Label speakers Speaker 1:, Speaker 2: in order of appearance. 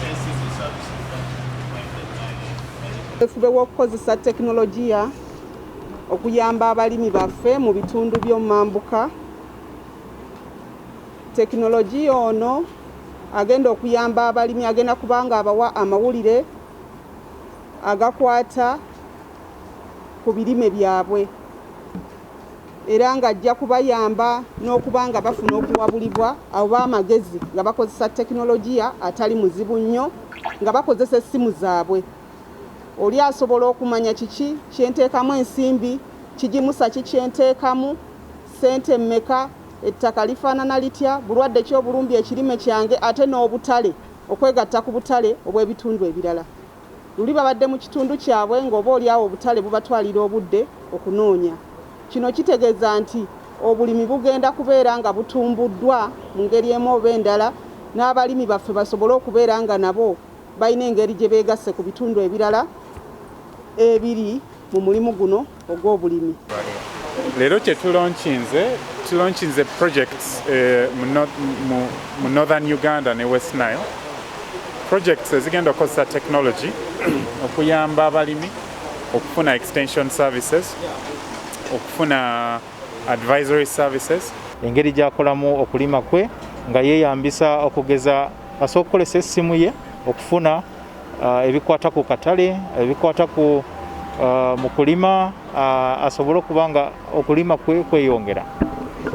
Speaker 1: Extensive services that is provided by the
Speaker 2: Fube w'okukozesa tekinologiya okuyamba abalimi baffe mu bitundu by'omumambuka. Tekinologiya ono agenda okuyamba abalimi, agenda kubanga abawa amawulire agakwata ku birime byabwe, era ng'ajja kubayamba n'okuba nga bafuna okuwabulibwa oba amagezi nga bakozesa tekinologiya atali muzibu nnyo, nga bakozesa essimu zaabwe. Oli asobola okumanya kiki kyenteekamu ensimbi, kigimusa ki kyenteekamu, ssente mmeka, ettaka lifaanana litya, bulwadde ki obulumbi ekirime kyange, ate n'obutale, okwegatta ku butale obw'ebitundu ebirala. Luli babadde mu kitundu kyabwe ng'oba oliawo obutale bubatwalira obudde okunoonya. Kino kitegeeza nti obulimi bugenda kubeera nga butumbuddwa mu ngeri emu oba endala, n'abalimi baffe basobole okubeera nga nabo balina engeri gye beegasse ku bitundu ebirala ebiri mu mulimu guno ogw'obulimi.
Speaker 3: Leero kye tulaunchinze projects mu Northern Uganda ne West Nile, projects ezigenda okukozesa technology okuyamba abalimi okufuna extension services, okufuna advisory services.
Speaker 4: Engeri gy'akolamu okulima kwe nga yeeyambisa, okugeza asobola okukozesa essimu ye okufuna ebikwata ku katale, ebikwata ku mu kulima, asobole okuba nga okulima kwe kweyongera.